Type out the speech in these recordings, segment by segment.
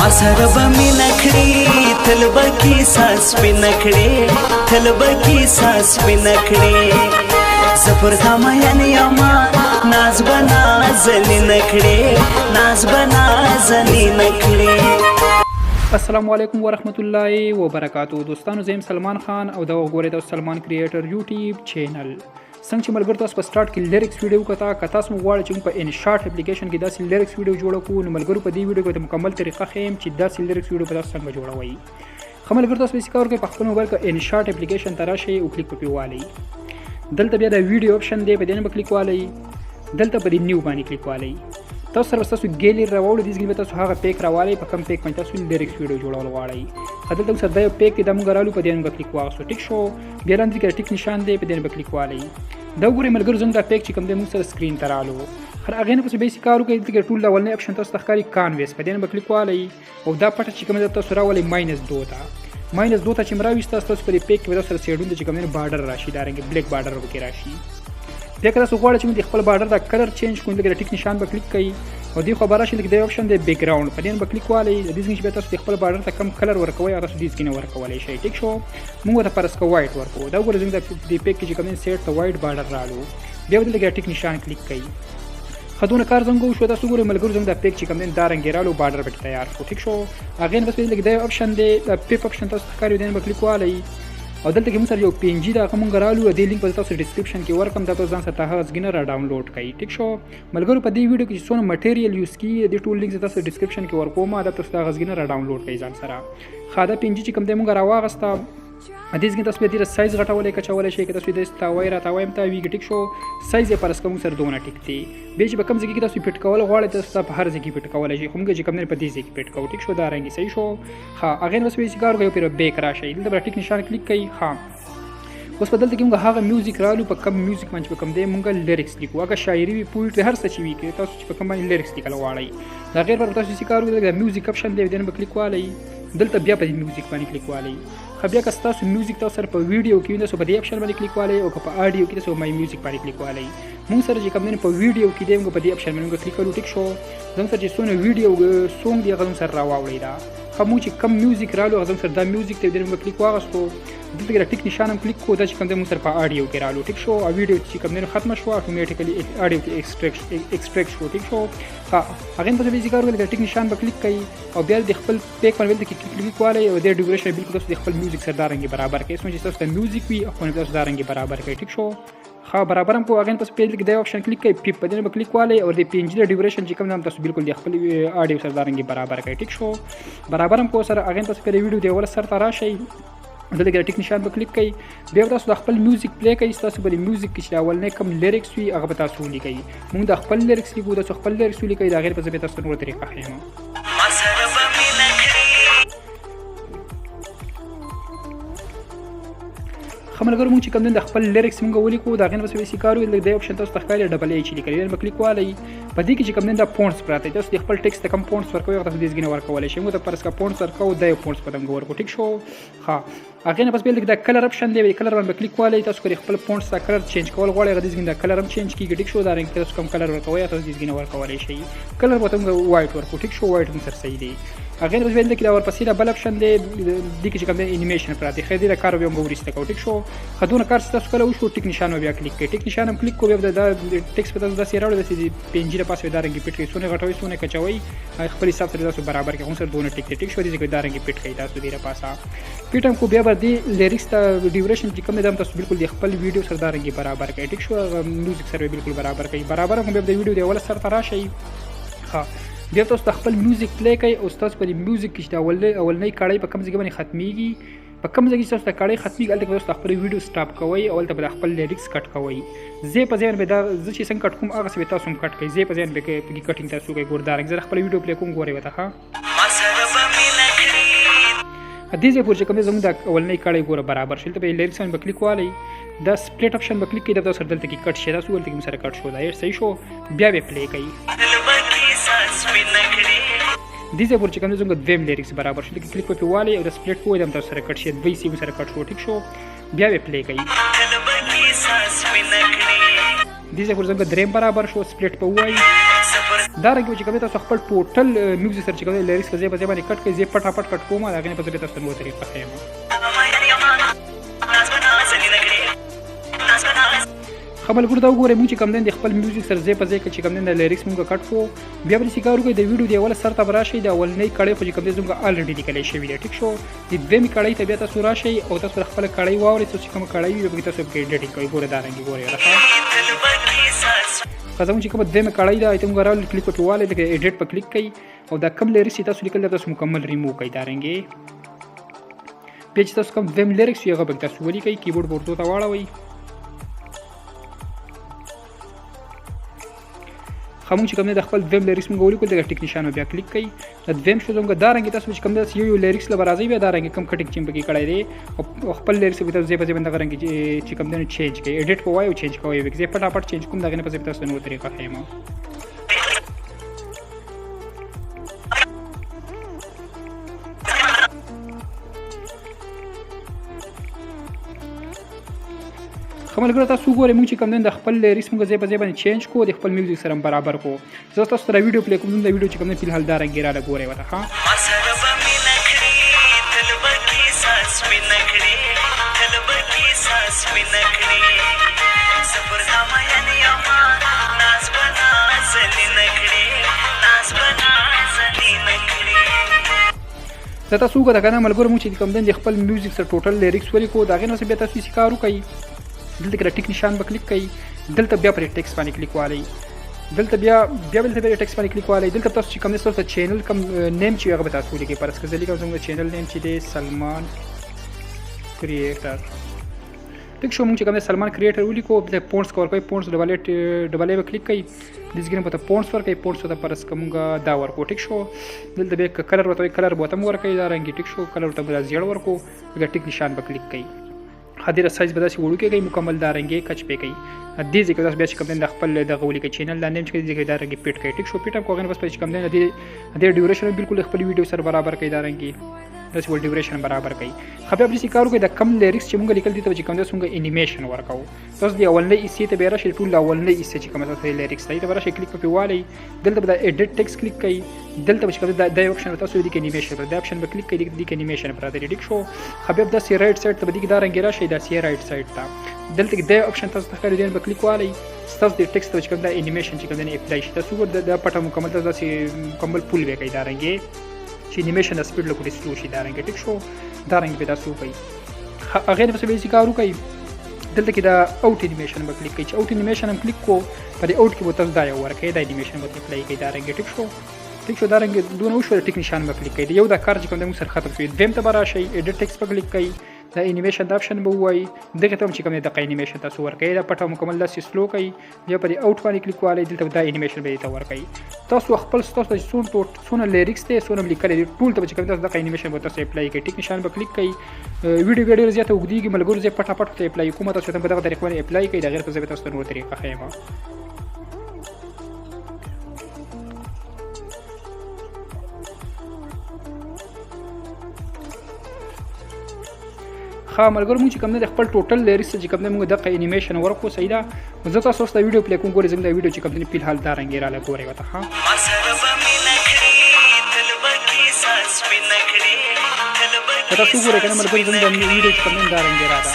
ما سره به مینه کړې، تل به کیسه سپینه کړې، تل به کیسه سپینه کړې. زه پر تا مین یمه، ناز به نازنینه کړې، ناز به نازنینه کړې. السلام علیکم ورحمت الله وبرکاتو دوستانو، زه یم سلمان خان او دا وګورئ د سلمان کریټر یوټیوب چینل. څنګه چې ملګرو تاسو په سٹارټ کې لیریکس ویډیو وکړه، که تاسو مو غواړئ چې موږ په ان شارټ اپلیکیشن کې داسې لیریکس ویډیو جوړ کړو، نو ملګرو په دې ویډیو کې د مکمل طریقه ښیم چې داسې لیریکس ویډیو په تاسو څنګه جوړوئ. ښه ملګرو، تاسو به کار کوئ، په خپل موبایل کې ان شارټ اپلیکیشن ته راشئ او کلیک پکې والئ. دلته بیا د ویډیو اپشن دی، په دې نه به کلیک والئ. دلته په دې نیو باندې کلیک والئ. تاسو سره تاسو ګیلری راوړو، دې ځای به تاسو هغه پیک راوالئ په کم پیک باندې تاسو لیریکس ویډیو جوړول غواړئ. دلته موږ سره دا یو پیک دی، دا موږ رالو، په دې موږ کلیک واغستو. ټیک شو. بیا لاندې کې ټیک نشان دی، په دې به کلیک والئ. دا وګورئ ملګرو، زموږ دا پیک چې کوم دی موږ سره سکرین ته رالو. هر هغې نه پسې به کار وکړئ. دلته کې ټول اولنی اپشن تاسو ته ښکاري کانویس، په دې نه به کلیک والئ او دا پټه چې کوم دی تاسو راولئ -2 ته، -2 ته چې راویسته تاسو په دې پیک کې به تاسو سره سیډون چې کوم دی بارډر راشي، دا رنګ بلیک بارډر پکې راشي. بیا که تاسو غواړئ چې موږ د خپل بارډر دا کلر چینج کړو، دلته ټیک نشان به کلیک کړئ او دې خو به راشي لکه دا اپشن دی بیکګراوند، په دې به کلیک والئ. د دې ځای چې بیا تاسو د خپل بارډر ته کم کلر ورکوئ هغه تاسو دې ځای نه ورکولی شئ. ټیک شو. موږ ورته فرض کوو وایټ ورکوو. دا وګورئ زموږ د دې پیک کې چې کوم دی سیټ ته وایټ بارډر رالو. بیا به دلته ټیک نشان کلیک کړئ. ښه دونه کار زموږ وشو. تاسو ګورئ ملګرو، زموږ دا پیک چې کوم دی دا رنګ یې رالو، بارډر پکې تیار شو. ټیک شو. هغې نه بس دلته دا یو اپشن دی، دا پیپ اپشن تاسو ته ښکاري، دې نه به کلیک والئ او دلته کې موږ سره یو پی ان جی ده، هغه مونږ رالو. دې لینک به تاسو ډیسکرپشن کې ورکړم، دا تاسو ځان سره هغه ځای نه را ډاونلوډ کړئ. ټیک شو ملګرو، په دې ویډیو کې چې څونه مټیریل یوز کیږي دې ټول لینک زه تاسو ډیسکرپشن کې ورکوم، دا تاسو هغه ځای نه را ډاونلوډ کړئ ځان سره. ښه دا پی ان جی چې کوم دی مونږ راواغسته، دې ځای تاسو بیا ډېره سایز غټولی کچولی شئ، که تاسو داسې تاوی را تاوی هم تاویږي. ټیک شو. سایز یې فرض کوم سره دونه ټیک دی. بیا چې په کوم ځای کې تاسو فټ کول غواړئ تاسو په هر ځای کې فټ کولی شئ، خو موږ چې کوم دی په دې ځای کې فټ کوو. ټیک شو. دا رنګ یې صحیح شو. ښه هغې نه بس بیا چې کار وکړئ، پرې بیک راشئ، دلته به ټیک نشان کلیک کړئ. ښه اوس په دلته کې موږ هغه میوزیک رالو په کم میوزیک باندې چې په کوم دی موږ لیریکس لیکو، هغه شاعري وي، پویټري، هر څه چې وي، که تاسو چې په کوم باندې لیریکس لیکل غواړئ. دا غیر پر تاسو چې کار وکړئ، دا میوزیک اپشن دی، دې نه به کلیک والئ. دلته بیا په دې میوزیک باندې کلیک والئ. ښه بیا که ستاسو میوزیک تاسو سره په ویډیو کې وي، تاسو په دې اپشن باندې کلیک والئ، او که په آډیو کې تاسو مای میوزیک باندې کلیک والئ. موږ سره چې کوم دی په ویډیو کې دی، موږ په دې اپشن باندې موږ کلیک کړو. ټیک شو. زموږ سره چې څونه ویډیو سونګ دی هغه زموږ سره راواوړئ. دا ښه موږ چې کوم میوزیک رالو هغه زموږ سره دا میوزیک دی، دې موږ کلیک واغستو. دلته کې ټیک نشان هم کلیک کړو، دا چې کوم دی موږ سره په آډیو کې رالو. ټیک شو. او ویډیو چې کوم دی نو ختمه شوه، اتوماتیکلی آډیو کې ایکسټریکټ شو. ټیک شو. ښه هغې نه پسې بیا چې کار وکړئ، ټیک نشان به کلیک کړئ او بیا د خپل پیک باندې دلته کې کلیک والئ او د ډیوریشن بالکل تاسو د خپل میوزیک سره دا رنګ برابر کړئ، څومره چې تاسو ته میوزیک وي هغه تاسو دا رنګ برابر کړئ. ټیک شو. ښه برابر هم کوو. هغې نه پس پیج کې دا اپشن کلیک کړئ، پیپ په دې به کلیک والئ او د پی ان جی د ډیوریشن چې کوم دی تاسو بالکل د خپل آډیو سره دا رنګ برابر کړئ. ټیک شو. برابر هم کوو سره. هغې نه پس په ویډیو دی ول سر ته راشئ، دلته کې ټیک نشان به کلیک کړئ. بیا تاسو د خپل میوزیک پلی کړئ. تاسو به د میوزیک کې چې اولنی کوم لیریکس وي هغه به تاسو ولیکئ. موږ د خپل لیریکس لیکو، تاسو خپل لیریکس ولیکئ. د هغې په ځای به تاسو نوره طریقه ښیم. ما سره به مینه کړې. ښه ملګرو، موږ چې کوم دی د خپل لیریکس موږ ولیکو، د هغې نه پس بیا چې کار وکړو، د دې اپشن تاسو ته ښکاري ډبل ای چې لیکلی دی، به کلیک والئ. په دې کې چې کوم دی دا فونټس پراته دي، تاسو د خپل ټیکسټ ته کوم فونټس ورکوئ هغه تاسو دې ځای نه ورکولی شئ. موږ ته فرض کړه فونټس ورکوو، دا یو فونټس به موږ ورکړو. ټیک شو. ښه هغې نه پس بیا دا کلر اپشن دی، کلر باندې به کلیک والئ. تاسو که خپل فونټس ته کلر چینج کول غواړئ هغه دې ځای نه دا کلر هم چینج کیږي. ټیک شو. دا رنګ تاسو کوم کلر ورکوئ هغه تاسو دې ځای نه ورکولی شئ. کلر به ته موږ وایټ ورکړو. ټیک شو. وایټ هم سره صحیح دی. هغې نه پس بیا دلته کې دا ورپسې دا بل اپشن دی، دې کې چې کوم دی انیمیشن پراته دی. ښه دې دا کار بیا موږ وروسته کوو. ټیک شو. ښه دونه کار چې تاسو کله وشو، ټیک نشان به بیا کلیک کړئ. ټیک نشان هم کلیک کړو، بیا به دا ټیکس به تاسو داسې راوړئ، داسې د پی ان جی له پاسه به دا رنګ پټ کړئ، څونه غټوئ څونه کچوئ خپل حساب سره تاسو برابر کړئ. خو سره دونه ټیک دی. ټیک شو. دې ځای کې دا رنګ پټ کړئ تاسو دې له پاسه پټ هم کو. بیا به دې لیریکس ته ډیوریشن چې کوم دی دا هم تاسو بالکل د خپل ویډیو سره دا رنګ برابر کړئ. ټیک شو. هغه میوزیک سره به بالکل برابر کړئ. برابر هم بیا د ویډیو د اوله سر ته راشئ. ښه بیا تاسو د خپل میوزیک پلی کړئ او ستاسو په دې میوزیک کې چې د اولنۍ کړۍ په کوم ځای کې باندې ختمېږي، په کوم ځای کې چې تاسو د کړۍ ختمېږي هلته به تاسو د خپل ویډیو سټاپ کوئ او هلته به د خپل لیریکس کټ کوئ. زه په ځای به دا زه چې څنګه کټ کوم هغسې به تاسو هم کټ کړئ. زه په ځای به پکې کټینګ تاسو کوئ. ګور دا رنګ زه خپل ویډیو پلی کوم، ګورئ ورته. ښه ما سره به مینه کړې. دې ځای پورې چې کوم دی زموږ د اولنۍ کړۍ ګوره برابر شي. دلته به یې لیریکس باندې به کلیک والئ، دا سپلیټ اپشن به کلیک کړئ، دا به تاسو سره دلته کې کټ شي. تاسو دلته کې سره کټ شو، دا یې صحیح شو. بیا به پلی کړئ. دې ځای پورې چې کوم دی زموږ دویم لیریکس برابر شو. دلته کې کلیک پکې والئ او دا سپلیټ کوئ، دا هم تاسو سره کټ شي، دوی سیم سره کټ شو. ټیک شو. بیا به پلی کړئ. دې ځای پورې زموږ دریم برابر شو، سپلیټ به ووایي. دا رنګ چې کوم تاسو خپل ټوټل میوزیک سره چې کوم لیریکس په ځای په ځای باندې کټ کړئ. زه پټاپټ کټ کوم، دا غنه په ځای تاسو نو طریقه ښیم. خپل ګور دا وګورئ، موږ چې کوم د خپل میوزیک سره ځای په ځای کې چې کوم د لیریکس موږ کټ کو، بیا به کار وکړي. د ویډیو دی اول سر ته راشي، د اولنۍ کړۍ خو چې کوم دی زموږ الریډي لیکل شوی دی، ټیک شو. د دویمې کړۍ ته بیا تاسو راشئ او تاسو خپل کړۍ واورئ، چې کوم کړۍ وي به تاسو پکې ایډیټینګ کوئ. ګوره دا رنګ ګورئ، خزم چې کوم دویمه کړۍ ده ایتم غواړو کلیک په والے د ایډیټ په کلیک کوي او دا کم لیریکس تاسو لیکل تاسو مکمل ریموو کوي. دا رنګ بیا چې تاسو کوم دویم لیریکس یې هغه به تاسو ولیکئ، کیبورډ ورته ته واړوئ. خمون چې کوم د خپل دویم لیریکس موږ ولیکل، د ټیک نشان بیا کلیک کړئ. د دویم شو زموږ دا رنګ تاسو چې کوم د یو یو لیریکس له راځي، بیا دا رنګ کم کټینګ چې پکې کړی دی او خپل لیریکس به تاسو ځای په ځای باندې رنګ چې کوم دی چینج کړئ، ایډیټ کوی او چینج کوی. زه پټاپټ چینج کوم، دغه نه په ځای تاسو نو طریقه ښیم. خپل تاسو وګورئ، موږ چې کوم د خپل لیریکس موږ ځای په ځای باندې چینج کو، د خپل میوزیک سره برابر کو. زه تاسو سره ویډیو پلی کوم، د ویډیو چې کوم په الحال دا رنګ را لګورئ وته. ها دا تاسو وګورئ کنه ملګرو، موږ چې کوم د خپل میوزیک سره ټوټل لیریکس ولیکو، دا غي نو بیا تاسو یې کار وکړئ. دلته کې ټیک نشان به کلیک کړئ، دلته بیا پر ټیکس باندې کلیک والئ، دلته بیا بیا دلته بیا ټیکس باندې کلیک والئ. دلته تاسو چې کوم تاسو چینل کوم نیم چې هغه به تاسو ولیکئ. فرض کړئ زه لیکم زموږ چینل نیم چې دی سلمان کریټر، ټیک شو. موږ چې کوم سلمان کریټر ولیکو، د پونټس کور کوي، پونټس ډبل ډبل به کلیک کړئ، د ځګرم په پونټس ورکړئ، پونټس ته فرض کومګه دا ورکو، ټیک شو. دلته بیا کلر ورته کلر به تم ورکړئ دا رنګ، ټیک شو. کلر ورته بیا زیړ ورکو، بیا ټیک نشان به کلیک کړئ. خدیره سایز به داسې وړوکی کوي، مکمل دا رنګ کچ پې کوي. دې ځای کې تاسو بیا چې کوم دی د خپل دغه ولیکئ چینل دا نیم چې دې ځای کې دا رنګ پیټ کوي، ټیک شو. پیټ هم کوغې بس چې کوم دی د ډیوریشن بالکل خپل ویډیو سره برابر کوي، دا رنګ داسې ول ډیوریشن برابر کوي. خو بیا داسې کار وکړئ، د کم لیریکس چې موږ لیکل دي ته چې کوم دی څنګه انیمیشن ورکاو. تاسو د اولنۍ حصې ته بیا راشئ، ټول اولنۍ حصې چې کوم تاسو لیریکس دی ته به راشئ، کلیک په والئ، دلته به د ایډیټ ټیکس کلیک کوي، دلته به چې کوم دا یو اپشن تاسو دې کې انیمیشن پر دا اپشن به کلیک کوي، دې کې انیمیشن پر راځي، ټیک شو. خو بیا داسې رائټ سایډ ته به دې دا رنګ راشي، داسې رائټ سایډ ته دلته کې دا اپشن تاسو ته ښکاري، دې به کلیک والئ، ستاسو د ټیکس ته چې کوم دا انیمیشن چې کوم دی اپلای شي. تاسو ګور دا پټه مکمل تاسو داسې مکمل پول به کوي، دا رنګ چې انیمیشن د سپیډ لکه سلو شي، دا رنګ، ټیک شو. دا رنګ به تاسو کوي. هغه نه بس به کار وکړي. دلته کې دا اوټ انیمیشن به کلیک کوي، چې اوټ انیمیشن هم کلیک کو په دې اوټ کې به تاسو دا یو ورکړئ، دا انیمیشن به اپلای کوي، دا رنګ، ټیک شو. ټیک شو. دا رنګ دونه وشو، ټیک نشان به کلیک کوي. یو دا کار چې کوم دی موږ سره ختم شو. دویم ته به راشئ، ایډیټ ټیکس به کلیک کوي، دا انیمیشن د اپشن به ووایي، دغه ته هم چې کوم دی دغه انیمیشن تاسو ورکړئ، دا پټه مکمل داسې سلو کوي، بیا په دې اوټ باندې کلیک والئ، دلته دا انیمیشن به ته ورکړئ. تاسو خپل تاسو چې څونه ټوټ څونه لیریکس دی څونه لیکل دي ټول ته چې کوم تاسو دغه انیمیشن به تاسو اپلای کړئ، ټیک نشان به کلیک کړئ. ویډیو بیا ډیره زیاته اوږدېږي ملګرو، زه پټاپټ ته اپلای کوم، تاسو ته په دغه طریقه باندې اپلای کړئ، د غیر په ځای به تاسو ته نور طریقه ښیم. ښه ملګرو، موږ چې کوم دی د خپل ټوټل لیریکس چې کوم دی موږ دغه انیمیشن ورکو، صحیح ده. زه تاسو اوس دا ویډیو پلی کوم، ګورئ زموږ دا ویډیو چې کوم دی په الحال دا رنګ یې راله، ګورئ ورته. ښه که تاسو وګورئ که نه ملګرو، زموږ دا ویډیو چې کوم دی دا رنګ یې راله.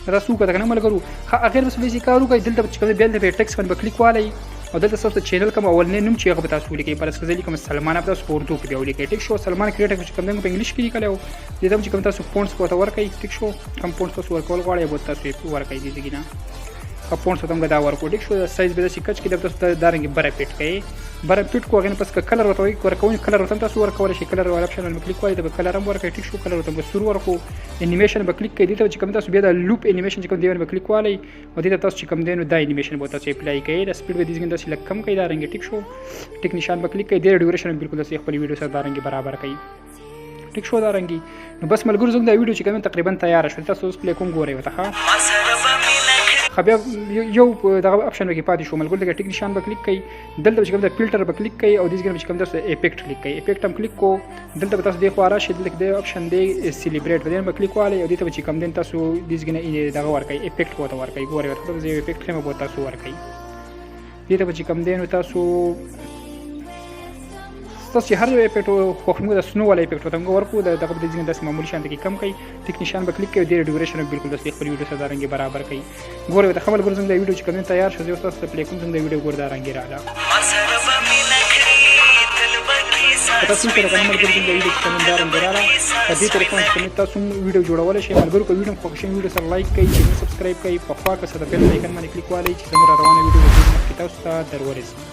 تاسو وکړه که نه ملګرو. ښه اخر بس به کار وکړئ، دلته چې کوم دی بیا دلته ټیکس باندې به کلیک والئ او دلته تاسو چینل کوم اولنی نوم چې هغه به تاسو ولیکئ. فرض کړئ زه لیکم سلمان، تاسو په اردو کې بیا ولیکئ، ټیک شو. سلمان کریټر چې کوم دی په انګلیش کې لیکلی و، دې ته هم چې کوم تاسو پونټس ورته ورکړئ، ټیک شو. کوم پونټس تاسو ورکول غواړئ به تاسو یې ورکړئ دې ځای کې نه. ښه پونټس ورته موږ دا ورکړو، ټیک شو. سایز به داسې کچ کړي، دا تاسو دا رنګ بره پیټ کړئ، بره پیټ کو هغې نه پس که کلر ورته ورکوئ، کلر ورته هم تاسو ورکولی شئ، کلر والا اپشن باندې کلیک وایي، ته به کلر هم ورکړئ، ټیک شو. کلر ورته به سور ورکړو، انیمیشن به کلیک کړئ، دې ته چې کوم تاسو بیا دا لوپ انیمیشن چې کوم دی باندې به کلیک والئ او دې ته تاسو چې کوم دی نو دا انیمیشن به تاسو اپلای کړئ. دا سپیډ به دې ځای داسې لږ کم کړئ، دا رنګ، ټیک شو. ټیک نشان به کلیک کړئ، دې ډیوریشن هم بالکل داسې خپل ویډیو سره دا رنګ برابر کړئ، ټیک شو. دا رنګ نو بس ملګرو زموږ دا ویډیو چې کوم تقریبا تیاره شوه، تاسو اوس پلی کوم ګورئ ورته. ښه خو بیا یو دغه اپشن کې پاتې شو ملګرو، دغه ټیک نشان به کلیک کړئ، دلته چې کوم د فلټر به کلیک کړئ او دې ځای چې کوم تاسو افیکټ کلیک کړئ، افیکټ هم کلیک کو. دلته به تاسو دې خوا راشئ، دلته کې د اپشن دی سیلیبریټ، په دې به کلیک والی او دې ته به چې کوم دی تاسو دې ځای نه دغه ورکړئ، افیکټ ورته ورکړئ. ګورئ ورته زه یو افیکټ ښیم به تاسو ورکړئ. دې ته به چې کوم دی نو تاسو چې هر یو افیکټ خوښ موږ د سنو والا افیکټ ورته موږ ورکو. دغه به د ځینې داسې معمولي شان کې کم کړئ، ټیک نشان به کلیک کړئ، ډېر ډیوریشن بالکل داسې خپل ویډیو سره دا رنګ برابر کړئ. ګورئ ورته ښه ملګرو، زموږ د ویډیو چې کوم تیار شو، زه اوس تاسو ته پلی کوم. زموږ د ویډیو ګور دا رنګ راغله. تاسو سره کنه ملګرو، زموږ د ویډیو چې کوم دا رنګ راغله. په دې طریقه باندې کوم تاسو ویډیو جوړولی شئ. ملګرو، که ویډیو خوښ شي، ویډیو سره لایک کړئ، چینل سبسکرایب کړئ، په خوا کې سره بیل آیکن باندې کلیک والی چې زموږ روانه ویډیو مخکې تاسو ته در ورسي.